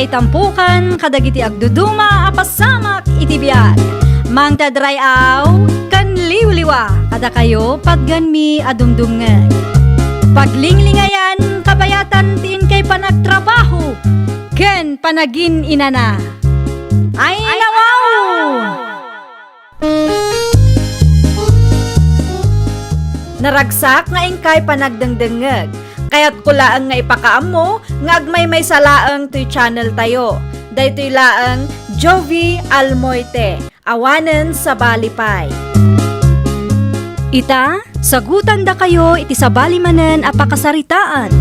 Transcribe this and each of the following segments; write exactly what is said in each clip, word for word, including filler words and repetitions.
Itampukan kadagiti agduduma a pasamak iti biag. Mangted ray-aw ken liwliwa kadakayo patganmi a dumdumngeg. Paglinglingayan kabayatan ti inkay panagtrabaho ken panagin-inana. Ay, nawaw! Naragsak nga inkay panagdengdengngeg. Kayatko laeng nga ipakaammo nga agmaymaysa laeng toy channel tayo. Daytoy laeng Jovie Almoite, awanen sabali pay. Ita, sagutandakayo iti sabali manen a pakasaritaan.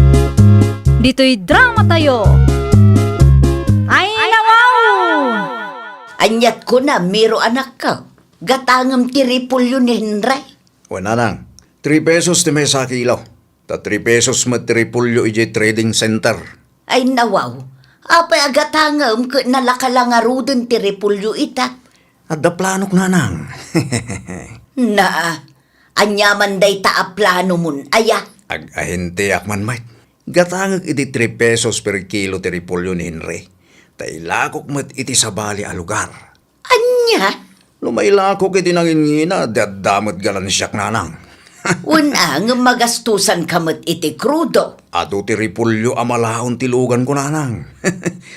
Ditoy drama tayo. Ay, nawaw! Aniat kuna, Miro, anakko? Gatangem ti repolyo ni Henry? Wen, nanang, three pesos ti maysa a kilo. Ta three pesos met ti repolyo idiay trading center. Ay, nawaw. Apay a gatangem ket nalaka la ngaruden ti repolyo ita? Adda planok, nanang. Naa, aniaman dayta a planomon, aya? Ag-ahenteak man met. Gatangek iti three pesos per kilo ti repolyo ni Henry. Ta ilakok met iti sabali a lugar. Ania? No mailakok iti nanginngina, di adda met ganansiak, nanang. Wen a, ngem magastosanka met iti krudo. Adu ti repolyo a malaon ti luganko, nanang.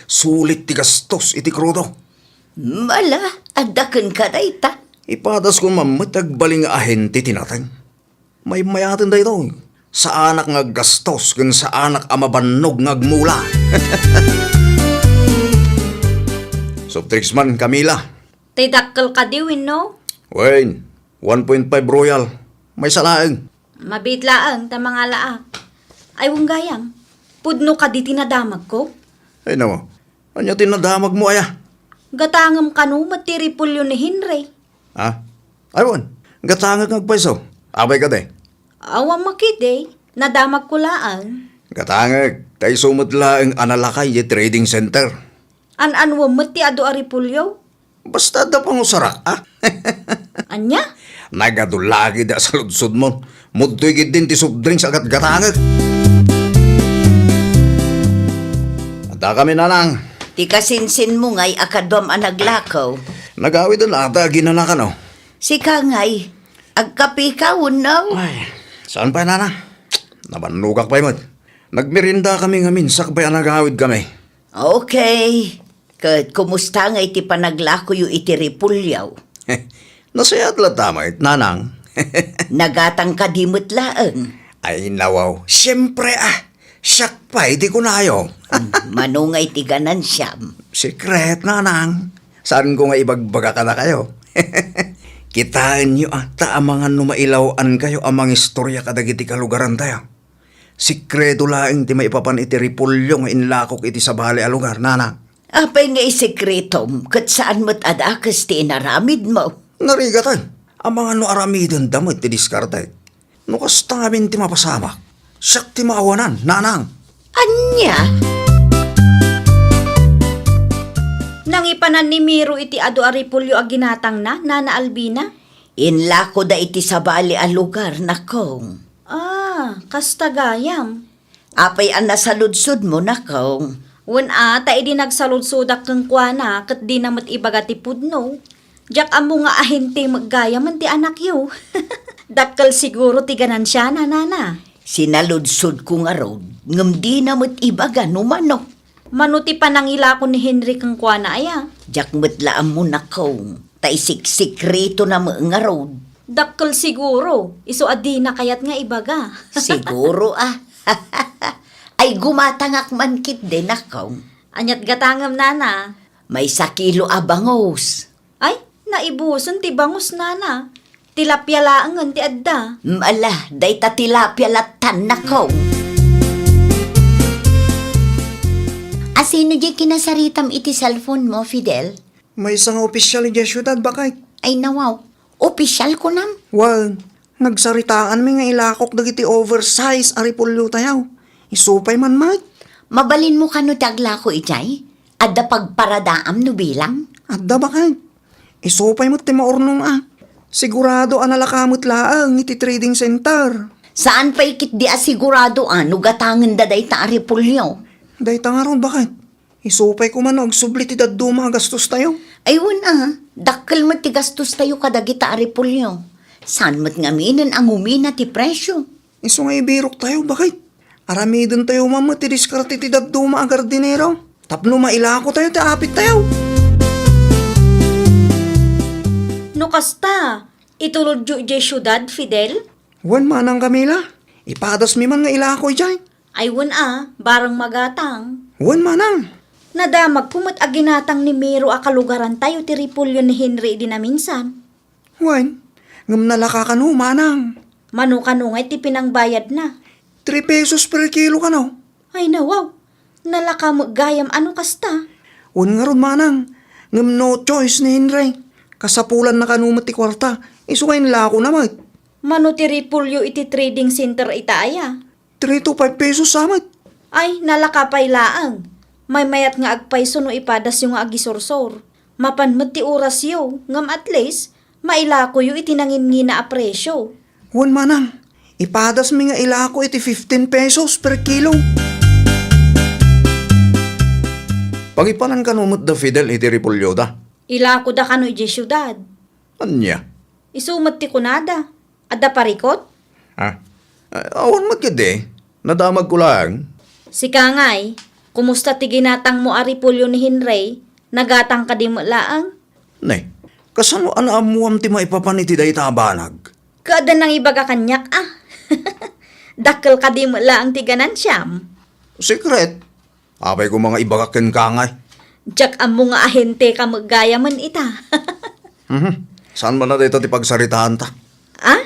Sulit ti gastos iti krudo. Mala, adda kenka dayta. Ipadaskon man met ti agbalin nga ahente ti nateng. Maymayaten daytoy. Saanak nga aggastos ken saanak a mabannog nga agmula. Soft drinks man, Camila. Tay dakkel kadi wenno? Wen, one point five Royal. Maysa laeng. Mabiit laeng ta mangalaak. Ay, wen gayam. Pudno kadi ti nadamagko? Ay, nawa. Ania ti nadamagmo, aya? Gatangem kano met ti repolyo ni Henry. Ha? Ay, wen. Gatangek nga agpayso. Apay kadi? Awan makidi. Nadamagko laeng. Gatangek, ta isu met laeng a nalaka idiay trading center. An-anuem met ti adu a repolyo? Basta adda pangusarak, a? Ania? Nagadu la ketdi a saludsodmon. Mudtoy ketdin ti soft drinks a gatgatangek. Adda kami, nanang. Ti kasinsinmo ngay a kaduam a naglakaw. Nagawiden la ta aginana kano. Sika ngay, agkapika wenno? Ay, saan pay, nanang? Nabannogak pay met. Nagmerienda kami ngamin sakbay a nagawid kami. Okay. Ket kumusta ngay ti panaglakoyo iti repolyo? Nasayaat latta met, nanang. Nagatang kadi met laeng? Ay, nawaw. Siempre, a. Siak pay ti kunayo. Mano ngay ti ganansiam? Secret, nanang. Saanko nga ibagbaga kadakayo. Kitaenyo, a, ta amangan no mailaw-ankayo a mangistorya kadagiti kalugarantayo. Sekreto laeng ti maipapan iti repolyo nga inlakok iti sabali a lugar, nanang. Apay nga isekretom ket saan met a dakes ti inaramidmo? Narigat, a, amangan no aramidenda met ti diskarte. No kasta ngamin ti mapasamak, siak ti maawanan, nanang. Ania? Nangipanan ni Miro iti adu a repolyo a ginatangna, Nana Albina? Inlakoda iti sabali a lugar, nakong. Ah, kasta gayam. Apay a nasaludsodmo, nakong? Wen a, ta idi nagsaludsodak kenkuana, ket dina met ibaga ti pudno. Diak ammo nga ahente met gayamen ti anakyo. Dakkel siguro ti ganansiana, nana. Sinaludsodko ngarud, ngem dina met ibaga no mano. Mano ti panangilako ni Henry kenkuana aya? Diak met la ammo, nakong. Ta isiksikretona met ngarud. Dakkel siguro, isu a dina kayat nga ibaga. Siguro, a. Ay, gumatangak man ketdi, nakong. Aniat gatangem, nana? Maysa kilo a bangus. Ay, naibusen ti bangus, nana. Tilapia laengen ti adda. Ala, dayta tilapia lattan, nakong. Asino diay kinasaritam iti cellphone mo, Fidel? Maysa nga opisial idiay siudad, baket. Ay, nawaw. Opisial, kunam? Wen, nagsaritaanmi nga ilakok dagiti oversize a repolyotayo. Isu pay man met. Mabalinmo kano ti aglako idiay? Adda pagparadaam no bilang? Adda, baket. Isu pay met ti maurnong, a. Sigurado a nalaka met laeng iti trading center. Saan pay ketdi a sigurado, a, no gatangenda dayta a repolyo? Dayta ngarud, baket. Isu pay koma no agsubli ti dadduma a gastostayo. Ay, wen a, dakkel met ti gastostayo kadagita a repolyo. Saan met ngaminen a ngumina ti presio? Isu nga ibiroktayo, baket. Aramidentayo man met ti diskarte ti dadduma a gardinero tapno mailakotayo ti apittayo. No kasta, itulodyo idiay siudad, Fidel? Wen manang, Camila, ipadasmi man nga ilako idiay. Ay, wen a, bareng magatang. Wen manang. Nadamagko met a ginatang ni Miro a kalugarantayo ti repolyo ni Henry idi naminsan. Wen, ngem nalaka kano, manang. Mano kano ngay ti pinangbayadna? Three pesos per kilo kano. Ay, nawaw. Nalaka met gayam a no kasta. Wen ngarud, manang, ngem no choice ni Henry. Kasapulanna kano met ti kuarta, isu nga inlakona met. Mano ti repolyo iti trading center ita aya? Three to five pesos sa met. Ay, nalaka pay laeng. Maymayat nga agpayso no ipadasyo nga agisursor. Mapan met ti orasyo, ngem at least, mailakoyo iti nangingina a presyo. Wen manang, ipadasmi nga ilako iti fifteen pesos per kilo. Pangipanan kano met da Fidel iti repolyoda? Ilakoda kano idiay siudad. Ania? Isu met ti kunada. Adda parikot? Ah, awan met ketdi. Nadamagko laeng. Sika ngay, kumusta ti ginatangmo a repolyo ni Henry? Nagatang kadi met laeng? Ne, kasano a naammoam ti maipapan iti dayta a banag? Ket adda nangibaga kaniak a. Dakkel kadi met laeng ti ganansiam? Secret. Apay koma nga ibagak kenka ngay? Diak ammo nga ahenteka met gayamen ita. Mhm. Saan man a dayta ti pagsaritaanta? Ah?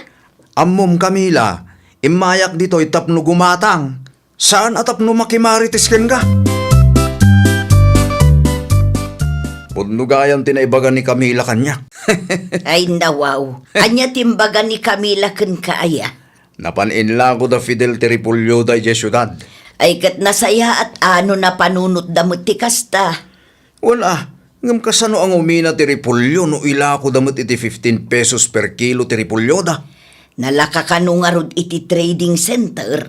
Ammom, Camila, immayak ditoy tapno gumatang. Saan a tapno makimarites kenka. Pudno gayam ti naibaga ni Camila kaniak. Ay, nawaw. Ania ti imbaga ni Camila kenka aya? Napan inlako da Fidel ti repolyoda idiay siudad. Ay, ket nasayaat a no napanunotda met ti kasta. Wen a, ngem kasano a ngumina ti repolyo no ilakoda met iti fifteen pesos per kilo ti repolyoda? Nalaka kano ngarud iti trading center?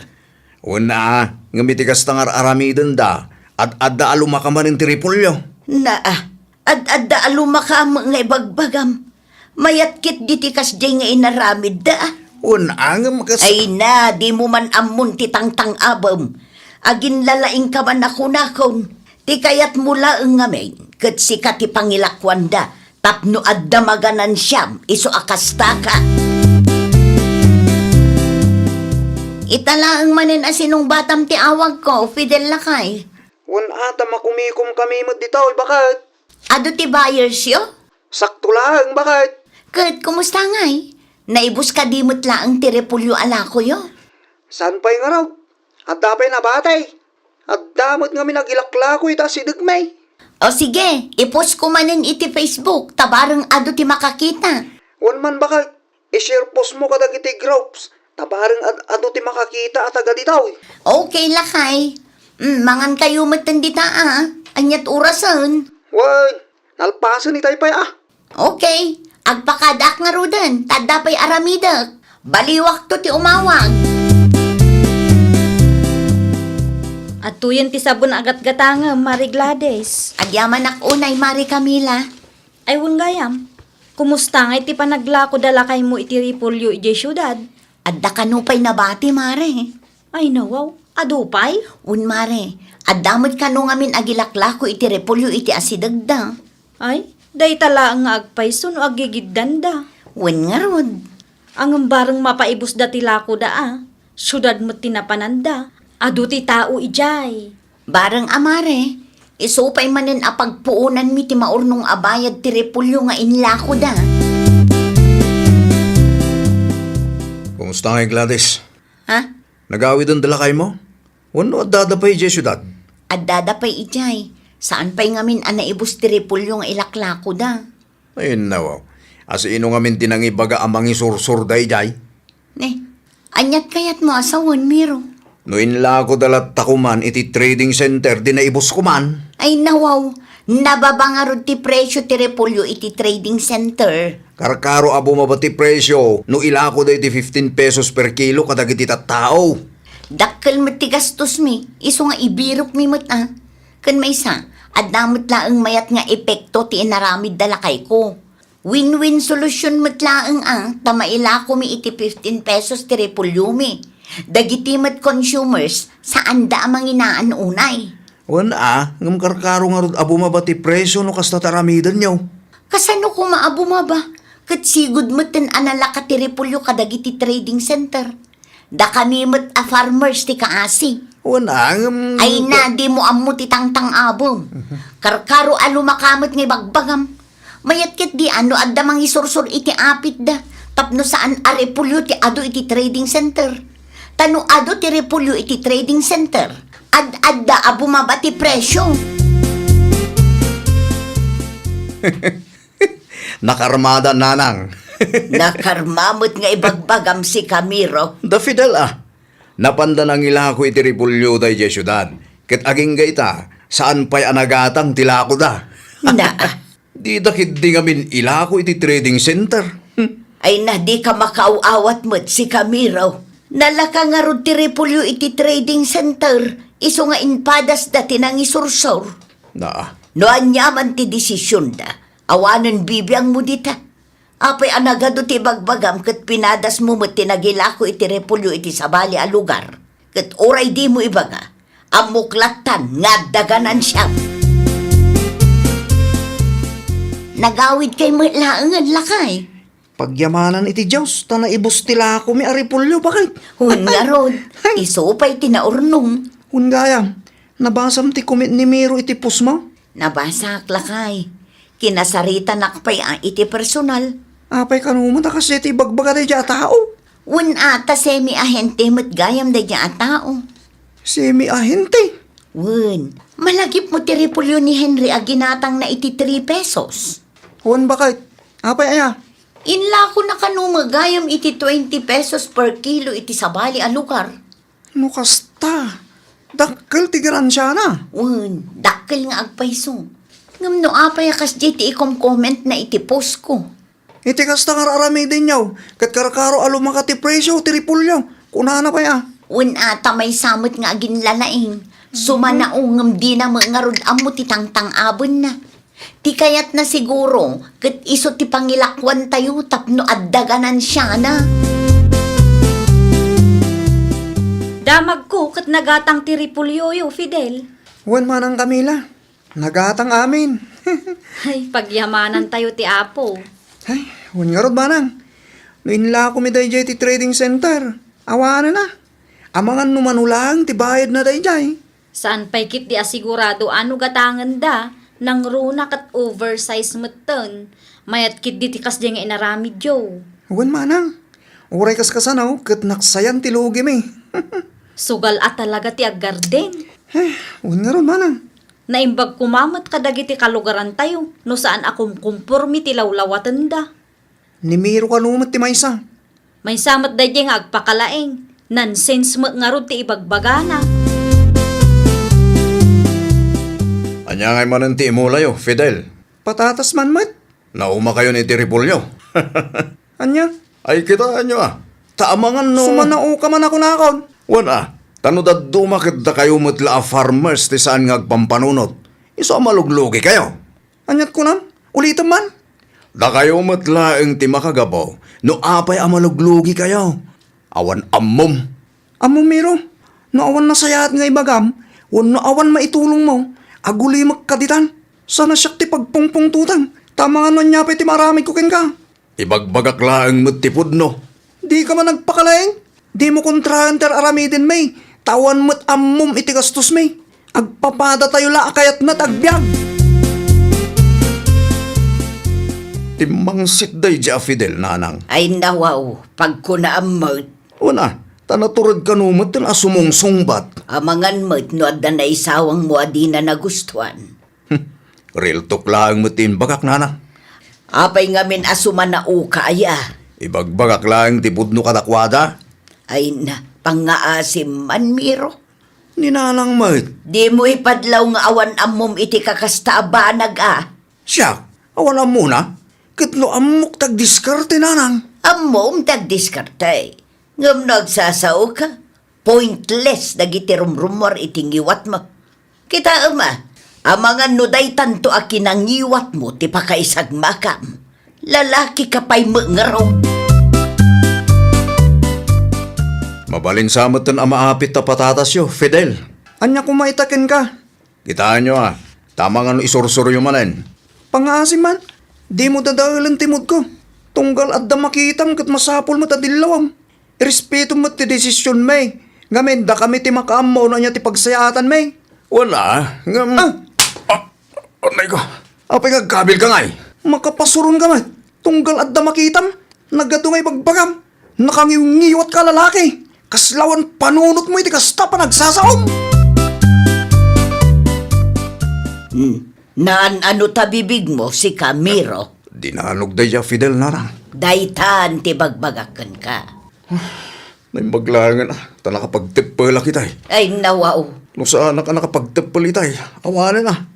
Wen a, ngem iti kasta nga ar-aramidenda, ad-adda a lumaka manen ti repolyo. Naa, ad-adda a lumaka met nga ibagbagam. Mayat ketdi ti kasdiay nga inaramidda. Wen a, ngem kas- Ay na, dimo man ammon ti tangtang-abem. Aginlalaingka man a kunakon. Ti kayatmo laeng ngamin, ket sika ti pangilakuanda, tapno adda maganansiam isu a kastaka. Ita laeng manen a sinungbatam ti awagko, Fidel lakay. Wen a, ta makumikomkami met ditoy, baket. Adu ti buyersyo? Sakto laeng, baket. Ket kumusta ngay? Naibus kadi met laeng ti repolyo a lakoyo? Saan pay ngarud? Adda pay nabati. Adda met ngamin agilaklako ita asidegmi. O sige, ipost ko manen iti Facebook, ta bareng adu ti makakita. Wen man, baket, i-share post mo kadagiti groups, ta bareng ad-, adu ti makakita a taga ditoy. Okay, lakay. Mm, mangankayo metten dita, a. Aniat orasen? Wen, nalpasen itay pay, a. Okay, agpakadaak ngaruden, ta adda pay aramidek. Baliwakto ti umawag. Adtoyen ti sabon a gatgatangem, Mari Gladys. Agyamanak unay, Mari Camila. Ay, wen gayam. Kumusta ngay ti panaglako da lakaymo iti repolyo idiay siudad? Adda kano pay nabati, Mare? Ay, nawaw. Adu pay? Wen, Mare. Adda met kano ngamin agilaklako iti repolyo iti asidegda. Ay, dayta laeng nga agpayso no agigiddanda. Wen ngarud. Ngem bareng mapaibusda ti lakoda a. Siudad met ti napananda. Adu ti tao idiay. Bareng a, Mare, isu pay manen a pagpuonanmi ti maurnong a bayad ti repolyo nga inlakoda. Kumusta ngay, Gladys? Ha? Nagawiden da lakaymo? Wenno addada pay idiay siudad? Addada pay idiay. Saan pay ngamin a naibus ti repolyo nga ilaklakoda. Ay, nawaw. Asino ngamin ti nangibaga a mangisursor daydiay? Ne, aniat kayatmo a sawen, Miro? No inlakoda latta koman iti trading center, di naibus koman. Ay, nawaw. Nababa ngarud ti presyo ti repolyo iti trading center. Karkaro a bumaba ti presyo no ilakoda iti fifteen pesos per kilo kadagiti tattao. Dakkel met ti gastosmi, isu nga ibirokmi met a. Ken maysa, Adda met laeng mayat nga epekto ti inaramidda lakayko. Win-win solution met laeng a ta mailakomi iti fifteen pesos ti repolyomi dagiti met consumers saanda a manginaan unay. Wen a, ngem karkaro ngarud a bumaba ti presyo no kasta ti aramidenyo. Kasano koma a bumaba? Ket sigud metten a nalaka ti repolyo kadagiti trading center. Dakami met a farmers ti kaasi. Wen a, ngem Ay na, dimo ammo ti tangtang-abem. Karkaro a lumaka met nga ibagbagam. Mayat ketdi a no adda mangisursor iti apitda tapno saan a repolyo ti adu iti trading center. Ta no adu ti repolyo iti trading center, ad-adda a bumaba ti presyo. Nakarmada, nanang. Nakarma met nga ibagbagam, si Camiro. Da Fidel a. Napanda nangilako iti repolyo daydiay siudad. Ket agingga ita, saan pay a nagatang ti lakoda. Naa. Dida ketdi ngamin ilako iti trading center. Hmm. Ay na, dika makaaw-awat met, si Camiro. Nalaka ngarud ti repolyo iti trading center, isu nga impadasda ti nangisursor. Naa. No aniaman ti desisionda, awanen bibiangmo dita. Apay a nagadu ti ibagbagam ket pinadasmo met ti nagilako iti repolyo iti sabali a lugar? Ket uray dimo ibaga, ammok lattan nga adda ganansiam. Nagawidkay met laengen, lakay. Pagyamanan iti Dios, ta naibus ti lakomi a repolyo, bakit? Wen ngarud, isu pay ti naurnong. Wen gayam, nabasam ti comment ni Miro iti postmo? Nabasak, lakay. Kinasaritanak pay a iti personal. Apay kano met a kasdiay ti ibagbaga daydiay a tao? Wen a, ta semi-ahente met gayam daydiay a tao. Semi-ahente? Wen, malagipmo ti repolyo ni Henry a ginatangna iti three pesos. Wen, bakit? Apay aya? Inlakona kano met gayam iti twenty pesos per kilo iti sabali a lugar. No kasta, dakkel ti ganansiana. Wen, dakkel nga agpayso. Ngem no apay a kasdiay ti ikomkomentna iti postko? Iti kasta nga ar-aramidenyo, ket karkaro a lumaka ti presyo ti repolyo, kunana pay a. Wen a, ta maysa met nga aginlalaing. Sumanao ngem dina met ngarud ammo ti tangtang-abenna. Ti kayatna siguro, ket isu ti pangilakuantayo tapno adda ganansiana. Damagko ket nagatang ti repolyoyo, Fidel. Wen manang, Camila, nagatang amin. Ay, pagyamanantayo ti Apo. Ay, wen ngarud manang, no inlakomi daydiay ti trading center, awanen a. Amangan no mano laeng ti bayadna daydiay. Saan pay ketdi a sigurado a no gatangenda, nangruna ket oversize metten. Mayat ketdi ti kasdiay nga inaramidyo. Wen manang, uray kaskasano ket naksayan ti lugimi. Sugal a talaga ti aggarden. Eh, wen ngarud manang. Naimbag koma met kadagiti kalugarantayo no saan a kumkumpormi ti lawlawatenda. Ni Miro kano met ti maysa. Maysa met daydiay nga agpakalaing. Nonsense met ngarud ti ibagbagana. Ania ngay manen ti imulayo, Fidel? Patatas man met. Naumakayon iti repolyo. Ania? Ay, kitaenyo a. Ta amangan no Sumanaoka man a kunakon. Wen a, ta no dadduma ket dakayo met la a farmers ti saan nga agpampanunot, isu a maluglugikayo. Aniat kunam? Ulitem man. Dakayo met laeng ti makagapu no apay a maluglugikayo. Awan ammom. Ammom, Miro, no awan nasayaat nga ibagam, wenno awan maitulongmo, agulimek kaditan. Sana siak ti pagpungpungtotem, ta amangan no ania pay ti maaramidko kenka. Ibagbagak laeng met ti pudno. Dika man agpakalaing? Dimo kontraen ti ar-aramidenmi, ta awan met ammom iti gastosmi. Agpapadatayo la a kayatna ti agbiag. Timmangsit daydiay a Fidel, nanang. Ay, nawaw, pagkunaam met. Wen a, ta natured kano metten a sumungsungbat. Amangan met no adda naisawangmo a dina nagustuan. Hmm. Real talk laeng met ti imbagak, nanang. Apay ngamin a sumanaoka aya? Ibagbagak laeng ti pudno kadakuada. Ay na, pangngaasim man, Miro. Ni nanang met. Dimo ipadlaw nga awan ammom iti kakasta a banag a. Siak, awan ammona? Ket no ammok ti agdiskarte, nanang. Ammom ti agdiskarte. Ngem no agsasaoka, pointless dagiti rumrumuar iti ngiwatmo. Kitaem a, Amangan no daytanto a kinangiwatmo ti pakaisagmakam. Lalakika pay met ngarud. Mabalin sa metten a maapit ta patatasyo, Fidel. Ania koma ita kenka? Kitaenyo a, ta amangan no isursuryo manen. Pangaasi man, dimo dadaelen ti moodko. Tunggal adda makitam ket masapul met a dillawam. Irespetom met ti desisionmi. Ngamin, dakami ti makaammo no ania ti pagsayaatanmi. Wala, ngem... Ah! Ah, anay ko. Apay nga agkabilka ngay? Makapasuronka met. Tunggal adda makitam. Nagadu nga ibagbagam. Nakangiwngiwatka a lalaki. Kasla awan panunotmo iti kasta a panagsasaom. Hmm. Naan-ano ta bibigmo, sika, Miro? Dinanog dayta, Fidel, nanang. Daytan ti bagbagak kenka. Naimbag laengen a, ta nakapagteppelak itay. Ay, nawaw. No saanak a nakapagteppel itay, awanen a.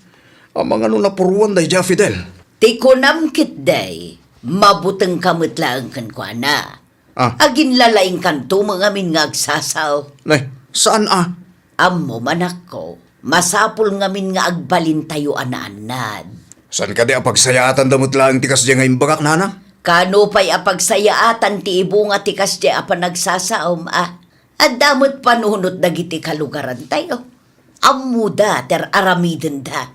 Amangan no napuruan dayta, Fidel. Ti kunam ketdi, mabutengka met laeng kenkuana. Ah. Aginlalaingkanto met ngamin nga agsasaw. Nay, saan a? Ammom, anakko, masapul ngamin nga agbalintayo a naannad. Saan kadi a pagsayaatanda met laeng ti kasdiay nga imbagak, nanang? Kaano pay a pagsayaatan ti ibunga ti kasdiay a panagsasaom a? Adda met panunot dagiti kalugarantayo. Ammoda ti ar-aramidenda.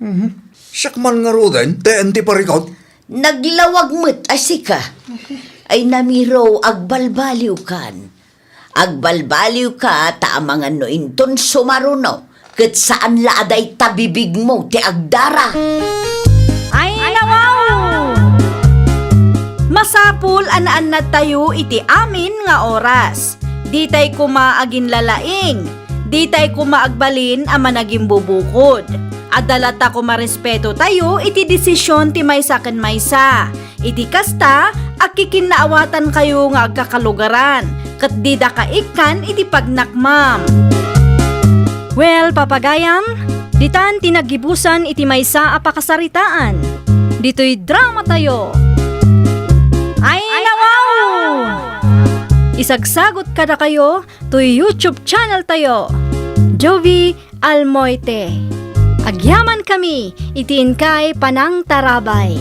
Mhm. Siak man ngaruden, teen ti parikut. Naglawag met a sika. Ay, Miro, agbalbaliwkan. Agbalbaliwka ta amangan no inton sumaruno, ket saan la a dayta bibigmo ti agdara. Ay, nawaw! Masapul a naannadtayo iti amin nga oras. Ditay koma aginlalaing. Ditay koma agbalin a managimbubukod. Adda latta koma respetotayo iti desisyon ti maysa ken maysa. Iti kasta, akikinnaawatankayo nga agkakalugaran, ket dida kaikkan iti pagnakmam. Well, papagayam, ditan ti naggibusan iti maysa a pakasaritaan. Ditoy dramatayo. Ay, nawaw! Isagsagot kadakayo toy YouTube channel tayo, Jovie Almoite. Agyamankami iti inkay panangtarabay.